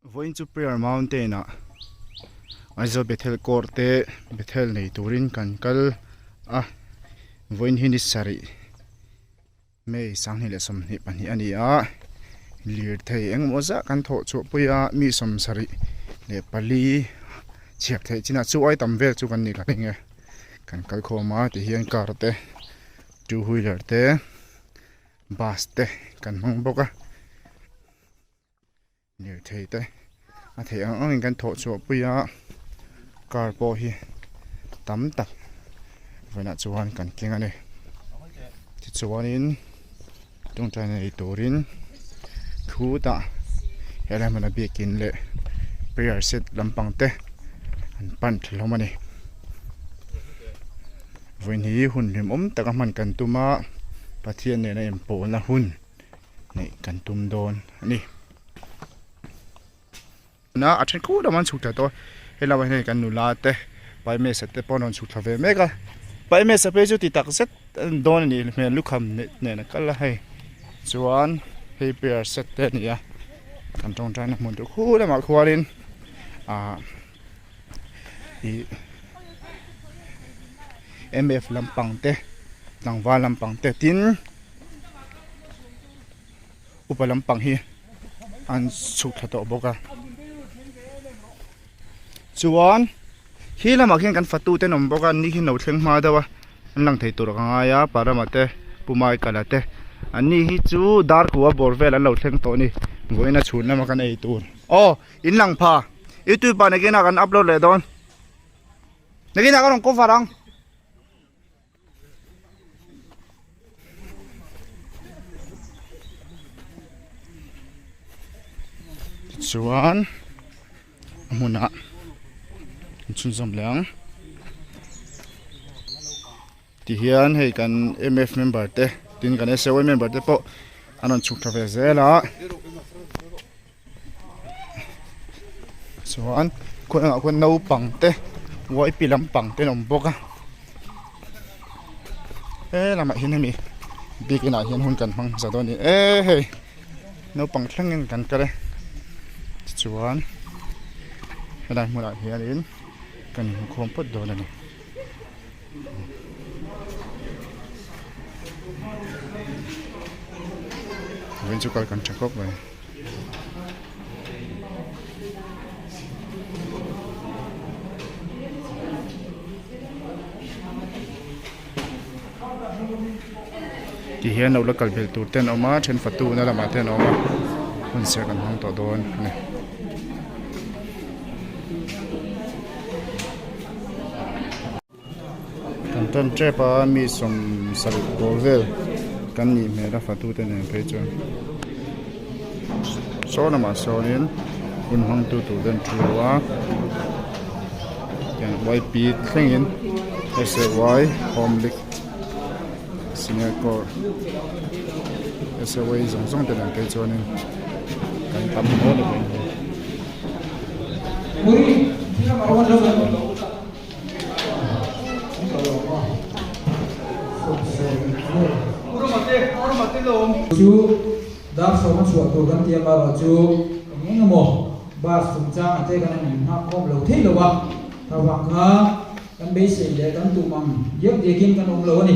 Vawiin chu Prayer Mountain ah Aizawl Bethel Court te Bethel nei turin kan kal a, vawiin hi ni sarih May 2022 a ni a, lirthei engemaw zah kan thawh chhuah pui a, mi 74 chhiar theih chinah chu ai tam vel chu kan ni ka ring e, kan kal khawm a tihian car te two wheeler te bus te kan hmang bawk a. Lirthei te a theih ang angin kan thawh chhuah pui a car pawh hi tam tak vawiinah chuan kan keng a ni tichuanin tawngtai nei turin khutah helai hmuna biakin leh prayer set lampang te an pan tha hlawm a ni vawiin hi hun hlimawm taka hman kan tum a Pathian nena inpawlna hun. Neih kan tum dawn a ni. Na a then khur lam an chhuk thla tawh a, helai ah hian kan nula te Paimesa te pawh an rawn chhuk thla ve mek a, Paimesa phei chu ti tak zet an dawn a nih hmel lukham nen a kal a hei chuan hei prayer set te a ni a kan tawngtaina hmun tur khu lamah khuanin ah ih mf lampang te tlangval lampang te tin. Upa lampang hi an chhuk thla tawh bawk a chuan khi lamah khian kan fatu te an awm bawk a ni hi no thleng hma deuh a an lang thei tur ka ngai a parama te pu Michael-a te an ni hi chu dar kua bawr vel an lo thleng tawh a ni vawiin a chhun lama kan ei tur aw in lang pha youtube ah nakinah kan upload leh dawn nakinah ka rawn cover ang. Tichuan a hmunah an chhunzawm leh ang tihian hei kan M_F member te tin kan S_A_Y member te pawh an rawn chhuk thla ve zel a chuan khawiah khuan naupang te Y_P lampang te an awm bawk a he lamah hian hemi biakin ah hian hun kan hmang hmasa dawn a ni e hei naupang thlengin kan kal e tichuan helai hmunah hianin kan inkhawm phawt dawn a ni. Vawiin chu kal kan tha khawp mai. Ti hian lo la kal belh tur te an awm a then fatu na lamah te an awm a hun serh kan hmang tawh dawn a ni. Kan tan tep a mi 70 pawl vel kan nih hmel a fatu te nen phei chuan saw lamah sawnin hun hmangtu tur te an thu a tiang yp thlengin sy home league senior corps sy zawng zawng te nen phei chuanin kan tam hle a ni. Chu dar sawma chhuah tur kan ti amaherawh chu eng eng emaw bus chungchang ate kan han inhngak khawm lo thei lo a, tha vang kha kan beisei leh kan tum ang diak diakin kan awm lo a ni.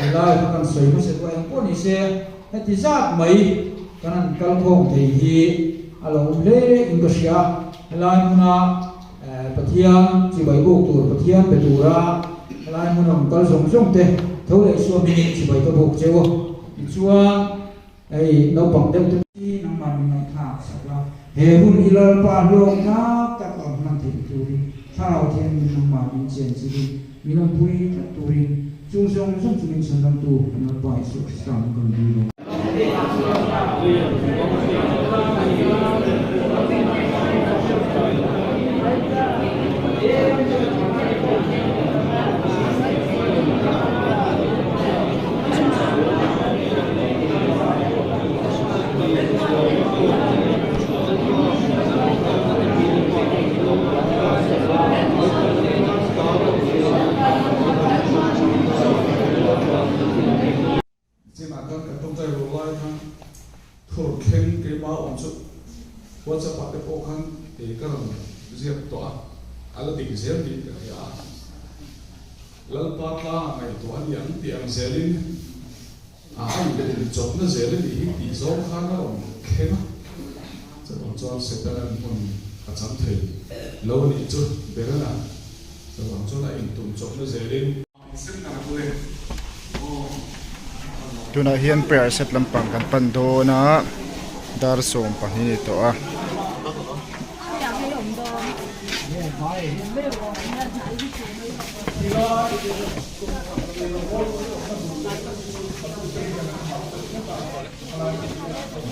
Helai kha kan sawi hmasa duah eng pawh ni se heti zat mai kan han kal khawm thei hi a lo awm hle in ka hria. Helai hmuna Pathian chibai buk tur Pathian pe tura helai hmun awm kal zawng zawng te tho leh suam in chibai ka buk cheu a. Tichuan hei naupang deuh te. Hi nangmah min ngaihthlak sak la, he hun i Lalpa hlawk tlak tak a hman theih turin Thlarau Thianghlim nangmah min chen chilhin min awmpui tlat turin chung zawng zawng chu min chhandamtu kan Lalpa Isua Krista min rawn dil rawh. Chinah khan kan tawngtai rual lai khan thur thleng keimah awm chu WhatsApp ah te pawh khan kei ka rawn ziak tawh a, a la dik zel tih ka hria a. Lalpa tlangah ngaihtuah a ni ang tih ang zelin a a inpum chawpna zel a nih hi tih zawng khan a rawn thleng a. Chuvang chuan Setana'n hmun a chang thei lo a nih chu Berana chuvang chuan a intum chawpna zelin. Tunah hian prayer set lampang kan pan dawn a dar 12 a ni tawh a.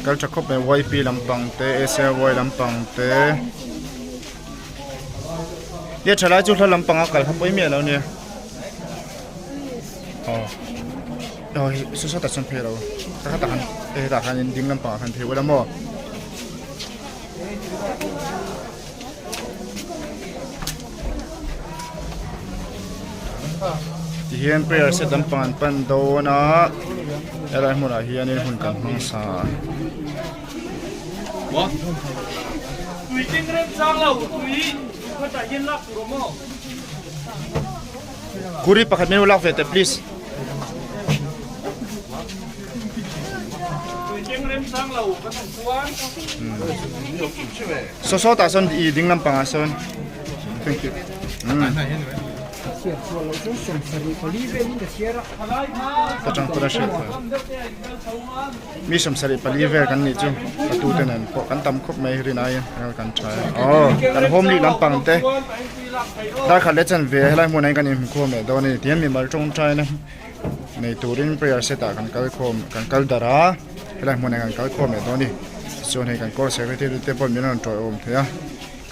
Kal tha khawp mai yp lampang te SAY lampang te. Nia thalai chu hla lampang a kal kha pawi miah lo nia. Aw aw hei saw sawtah chuan phei lo ka khatah khan hei hetah khanin ding lampangah khan phei ula maw. Tihian prayer set lampang an pan dawn a helai hmunah hianin hun kan hmang sa. Kuri pakhat min lak ve teh please. Saw saw tah sawn i ding lampang ah sawn. Thank you. Ka tang pawh a hriat phah. Mi 74 vel kan nih chu a tu te nen pawh kan tam khawp mai rin aiin ral kan tha e aw kan home lih lampang te dar khat leh chan ve helai hmunah hian kan inhmukhawm leh dawn a ni tihian mimal tawngtaina nei turin prayer set ah kan kal khawm kan kal darh a helai hmunah hian kan kal khawm leh dawn a ni tichuan hei kan court secretary te pawh min rawn tawiawm thei a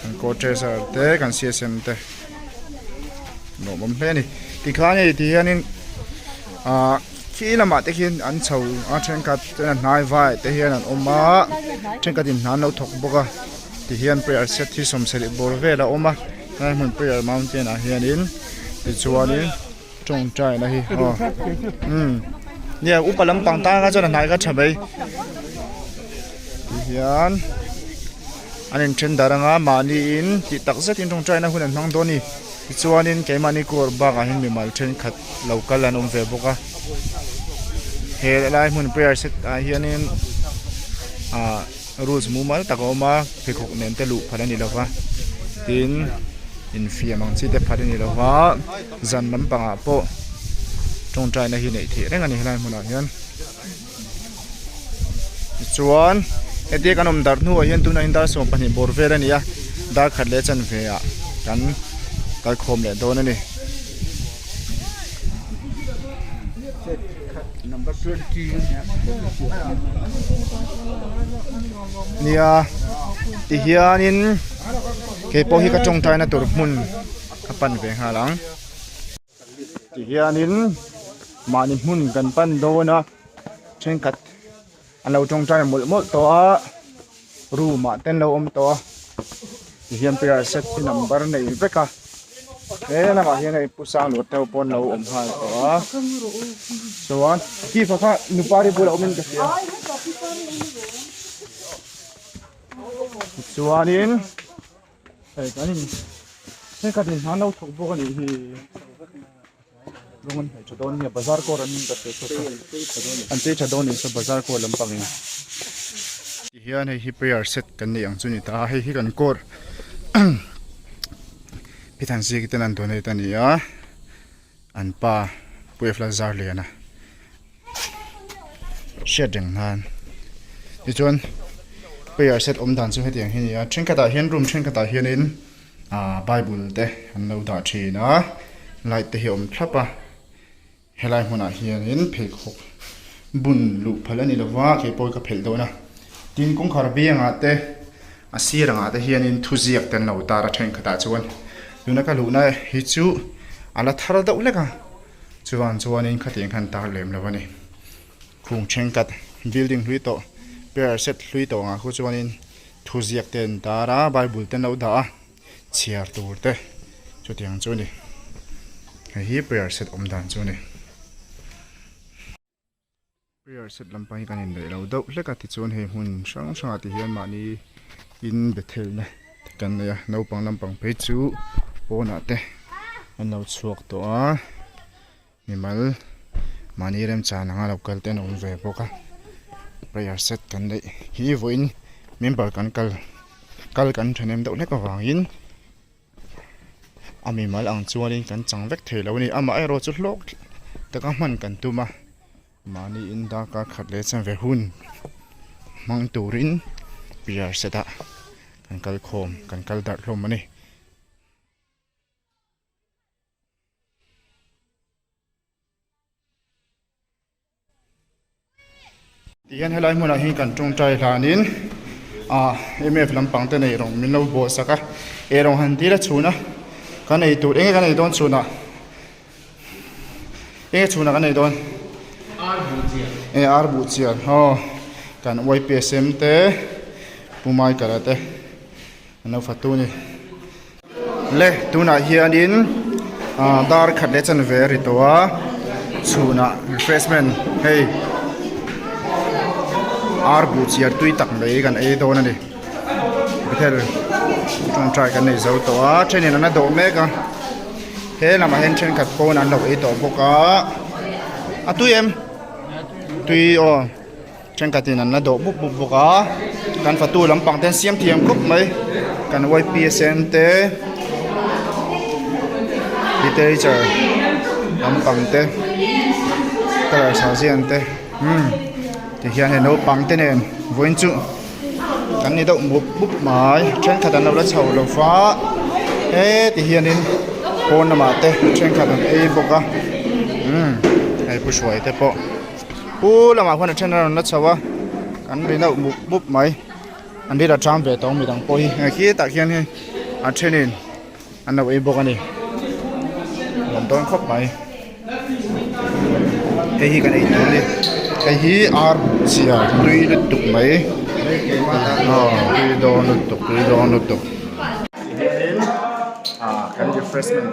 kan court treasurer te kan csm te lawmawm hle a ni tikhan hei tihianin ahh. Khi lamah te khian an chho a thenkhat chuan a hnai vai te hian an awm a thenkhat in hna an lo thawk bawk a tihian prayer set hi 70 bawr vel a awm a helai hmun prayer mountain ah hianin tichuanin tawngtai na hi aw umm nia upa lampang tan kha chuan a hnai kha tha mai tihian an inthen darh anga mahniin tih tak zetin tawngtai na hun an hmang dawn a ni. Tichuanin keimahni kawr bakah hian mimal thenkhat lo kal an awm ve bawk a he lai hmun prayer set ah hianin ah rules mumal tak a awm a pheikhawk nen te luh phal a ni lova tin infiam ang chi te phal a ni lova zan lampangah pawh tawngtaina hi neih theih reng a ni helai hmunah hian tichuan hetia kan awm darh hnuah hian tunah hian dar 12 bawr vel a ni a dar khat leh chanve ah kan kalkhawm leh dawn a ni. Nia tihianin keipawh hi ka tawngtaina tur hmun ka pan ve nghal ang. Tihianin mahni hmun kan pan dawn a thenkhat an lo tawngtai mawlh mawlh tawh a room ah te an lo awm tawh a tihian prayer set hi number nei vek a he lamah hian hei pu Sangluat te ho pawh an lo awm nghal tawh a chuan kifa kha nupari bulah awmin ka hria tichuanin. Hei kan in thenkhat in hna lo thawk bawk a nih hi rawng an hnaih tha dawn nia bazar kawr an in ka hre chhuak a an chei tha dawn nih saw bazar kawr lampang in tihian hei hi prayer set kan neih ang chu a ni ta a hei hi kan court phithan zing ten an donate a ni a an pa Puefla Zarliana hriat reng nan tichuan prayer set awm dan chu hetiang hi a ni a thenkhatah hian room thenkhatah hianin ah bible te an lo dah thin a light te hi a awm thlap a helai hmunah hianin pheikhawk bun luh phal a ni lova keipawh hi ka phelh dawn a tin kawngkhar biangah te a sir angah te hianin thuziak te an lo tar a thenkhatah chuan tuna ka luhna hi chu a la thar deuh hlek a. Chuan chuanin khatiang khan tar lem lo a ni. Khung thenkhat building hlui tawh prayer set hlui tawh angah khu chuanin thuziak te an tar a bible te an lo dah a chhiar tur te chutiang chu a ni. Hei hi prayer set awm dan chu a ni. Prayer set lampang hi kan indaih lo deuh hlek a tichuan hei hmun hrang hrangah ti hian mahni. In Bethel-na te kan nei a naupang lampang phei chu pawnah te an lo chhuak tawh a mimal mahni remchan anga lo kal te an awm ve bawk a prayer set kan neih hi vawiin member kan kal kal kan thahnem deuh hlek avangin. A mimal ang chuanin kan chang vek thei lo a ni amaherawh chu hlawk taka hman kan tum a mahni in darkar khat leh chanve hun hmang turin piar set ah kan kal khawm kan kal darh hlawm a ni. Tihian helai hmunah hian kan tawngtai hlanin ah mf lampang te nei rawng min lo bawh sak a ei rawng han dil a chhun a kan ei tur enge kan ei dawn chhunah enge chhunah kan ei dawn e ar buh chian aw kan ypsm te pu Michael-a te an lo fatu a ni. Le tunah hianin ah dar khat leh chanve a ri tawh a chhunah refreshment hei ar buh chiar tui tak mai kan ei dawn a ni bethel tawngtai kan nei zo tawh a thenin an la dawh mek a he lamah hian thenkhat pawn an lo ei tawh bawk a a tui em tui aw. Thenkhatin an la dawh bup bup bawk a, kan fatu lampang te an siam thiam khawp mai, kan ypsn te literature lampang te colour chho zian te umm tihian hei naupang te nen vawiin chu kan ni deuh mup mup mai thenkhat an lo la chho lo va heti hianin pawn lamah te thenkhat an ei bawk a umm hei pu hruai te pawh. Pu lamah khuan a then a rawn la chho a kan ri deuh mup mup mai an ri la chang ve tawh midang pawh hi hei khitah khian hei a thenin an lo ei bawk a ni nuam dawn khawp mai hei hi kan ei tur a ni hei hi ar chhia tui lutuk mai aw tui dawn lutuk tui dawn lutuk. Kan refreshment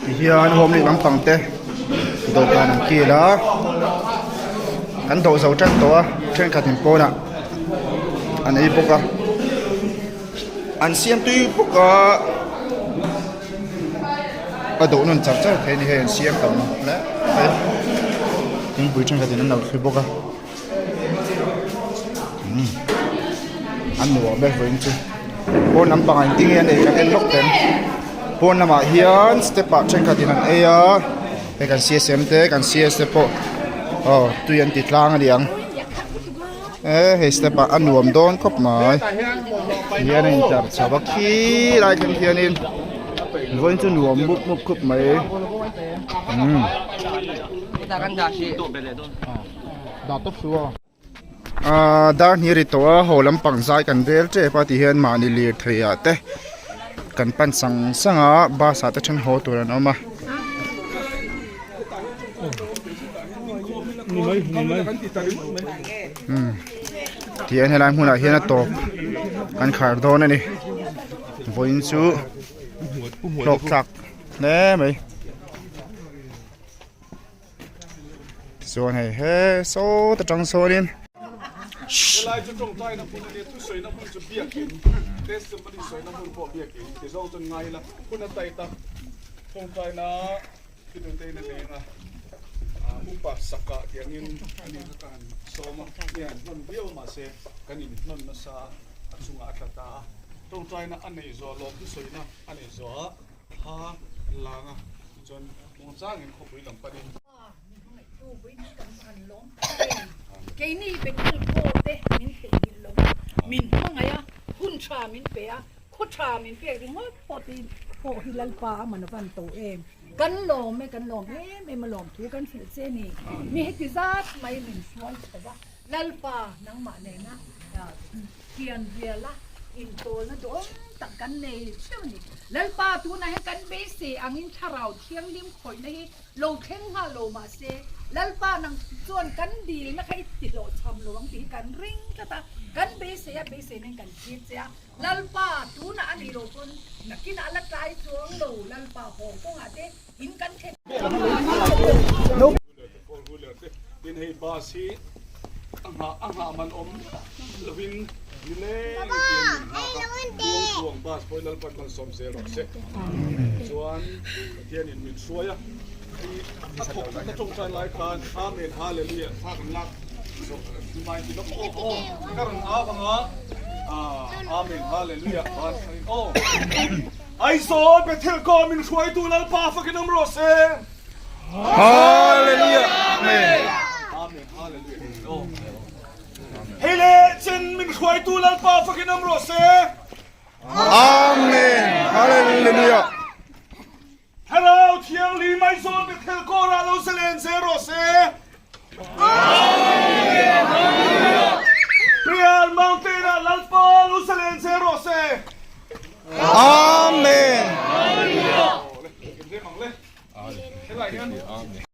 Tihian home leh lampang te dawhkan an kil a kan dawh zo tan tawh a thenkhat in pawnah an ei bawk a an siam tui bawk a a dawh nawn char char thei a ni hei an siam tam hle mai thingpui thenkhat in an lo thli bawk a. An nuam e vawiin chu pawn lampang ah engtin nge an ei kan en lawk teh ang pawn lamah hian step ah thenkhat in an ei a hei kan csm te kan cs te pawh aw tui an ti tlang a ni ang e hei step ah a nuam dawn khawp mai tihian a intlar chho a khi lai thleng khianin vawiin chu nuam mup mup khawp mai umm. Aaa dar hnih a ri tawh a haw lampang zai kan rel tep a tihian mahni lirthei ah te kan pan sang sang a bus ah te then haw tur an awm a. Umm tihian helai hmunah hian a tawp kan khar dawn a ni vawiin chu hlawk thlak hle mai. Chuan hei he sawt atang sawnin Helai chu tawngtaina hmun a nia, thusawiina hmun chu biakin, testimony sawina hmun pawh biakin ti zawng chuan ngai ila, hun a tight a, tawngtaina thilnute in a leng a, upa saka tiangin a nih kha ka han sawm a, mi han hnawn viau mahse kan inhnawn nasa a, a chungah a tla ta a, tawngtaina a neih zawh lawm thusawiina a neih zawh ah thla an lang a, tichuan Muangchangin khawpui lam panin. Pa min hmangaihtu vawiin hi kan va han lawm tak em. Keini Bethel Paw te min theihnghilh lo va, min hmangaih a, hun tha min pe a, khaw tha min pek ringawt pawh te pawh hi Lalpa a man a van to em. Kan lawm e, kan lawm em em a lawm thu kan hrilh che ni. Mi heti zat mai min hruai chho va. Lalpa nangmah nena kian riala intawlna duhawm tak kan nei theuh a ni. Lalpa tunah hian kan beisei angin thlarau thianghlim khawihna hi lo thleng nghal lo mahse Lalpa nang chuan kan dilna kha i ti hlawhchham lo ang tih hi kan ring tlat a, kan beisei a, beiseina in kan thlir che a. Lalpa tunah a nih loh pawn nakinah a la tlai chuang lo Lalpa haw kawngah te in kan thlen. Four wheeler te tin hei bus hi a nghah a nghah man awm lovin nileng in tiang min nghak a tuang tuang bus pawh hi Lalpan malsawm zel rawh se chuan Pathian in min hruai a hei a thawk thut a tawngtai lai khan Amen Hallelujah thla kan lak zawh mai ti lawk aw aw ka rawn au anga Amen Hallelujah khan aw Aizawl Bethel kaw min hruaitu Lalpa fakin awm rawh se. Hallelujah Amen. Amen Hallelujah. Oh. Hei le chen min hruaitu Lalpa fakin awm rawh se. Amen Hallelujah. Thlarau Thianghlim Aizawl Bethel kawrah lo zalen zel rawh se. Amen. Hallelujah. Prayer Mountain ah Lalpa lo zalen zel rawh se. Amen. Hallelujah. Amen.